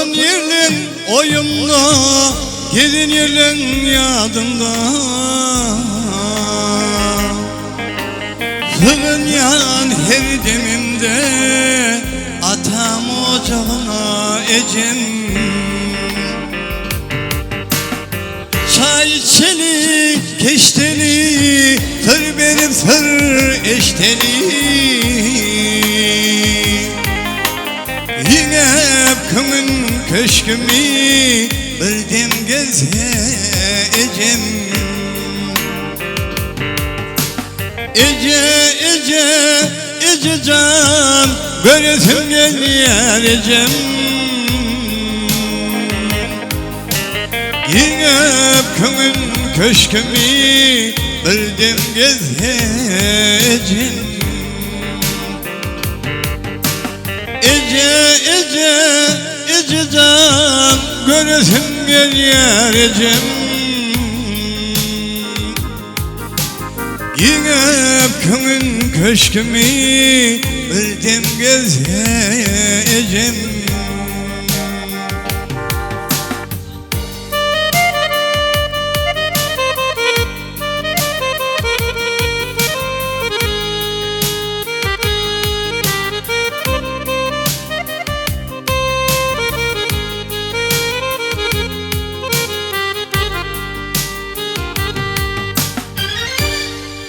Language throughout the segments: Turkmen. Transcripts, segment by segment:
Oturan ýerleň oýumda, gezen ýerleň ýadymda. Sygynýan her demimde atam ojagyna ejem. Çaý içeli, keşdeli, syr berip syr eşdeli. Ýeňip köňül köşgümi bir dem gelse ejem. Eje, eje, eje jan, göresim gelýär ejem. Ýeňip köňül köşgümi bir dem gezse ejem. Eje, eje, eje jan, göresim gelýär ejem. Ýeňip köňül köşgümi bir dem gezse ejem.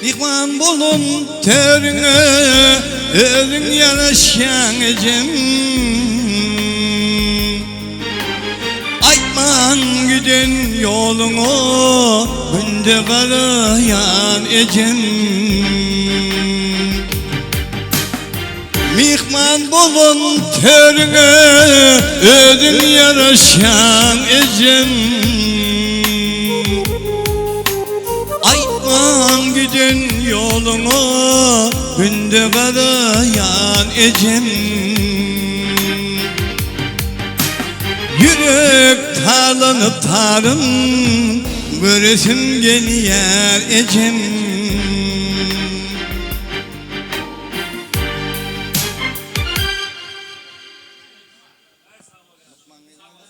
Myhman bolan törüňe özüň ýaraşýaň ejem. Aýtman giden ýoluňa günde garaýan ejem. Myhman bolan törüňe özüň ýaraşýaň ejem. Aýtman giden ýoluňa günde garaýan ejem. Ýürek talanyp taryn göresim gelýär ejem.